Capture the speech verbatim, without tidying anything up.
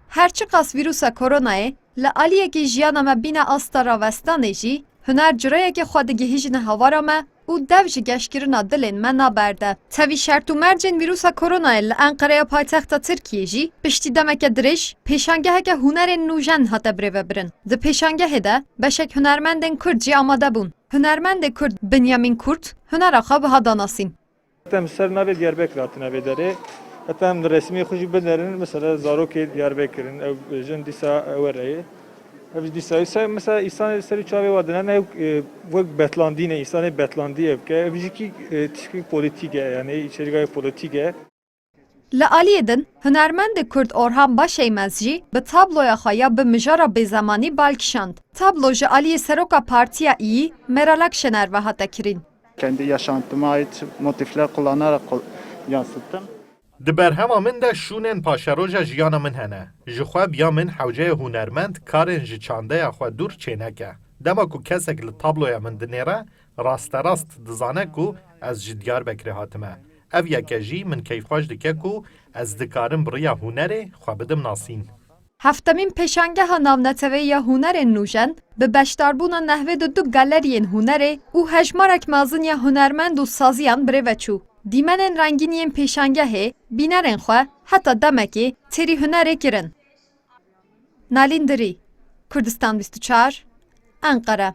Her çiqas vîrusa koronayê li aliyekî jiyana me bîne asta ravestanê jî, huner cureyekê xwe digihîjine hawara me û dev ji geşkirina dilên me naberde. Tevî şert û mercên vîrusa koronayê li Enqereya paytexta Tirkiyê jî piştî demeke dirêj pêşangeheke hunerên nûjen hate birêvebirin. Di pêşangehê de beşek hunermendên Kurd jî amade bûn. Hunermendê Kurd Binyamîn Kurt hunera xwe wiha da nasîn. Hetem ser navê Diyarbekir hatine vê derê. Hetem resmiyê xwe jî binerin, mesela zarokê Diyarbekir in, ew jin dîsa ew re ye. Ev jî dîsa, se-, mesela, însanê serî çavê wa dinene, ew, e, wek betlandî ne, însanê betlandî ev ke. Ev jî kî, e, tişkî polîtîk e, yani, içerîgayê polîtîk e. Li aliyê din, hunermendê Kurd Orhan Başeymez jî bi tabloya xwe ya bi mijara bêzemanî bal kişand. Tablo ji aliyê seroka Partiya Îyî Meral Akşener ve hate kirîn. Kendi yaşantıma ait motifler kullanarak kul-, yansıttım. Di berhema min de şûnên paşeroja jiyana min hene. Ji xwe biya min hewceyê hunermend karên ji çandeya xwe dûr çêneke. Dema ku kesek li tabloya min dinêre, rasterast dizane ku ez ji Diyarbekirê hatime. Ev yeke jî min keyfxweş dike ku ez dikarim bi riya hunerê xwe bidim nasîn. Heftemîn pêşangeha navneteweyî ya hunerên nûjen bi beşdarbûna nehvê di du galeriyên hunerê û hejmarek mezin ya hunermend û saziyan birêve çû. Dîmenên rengîn yên pêşangehê bînerên xwe heta demekê têrî hunerê kirin. Nalîn Dirî, Kurdistan bîst û çar, Enqere.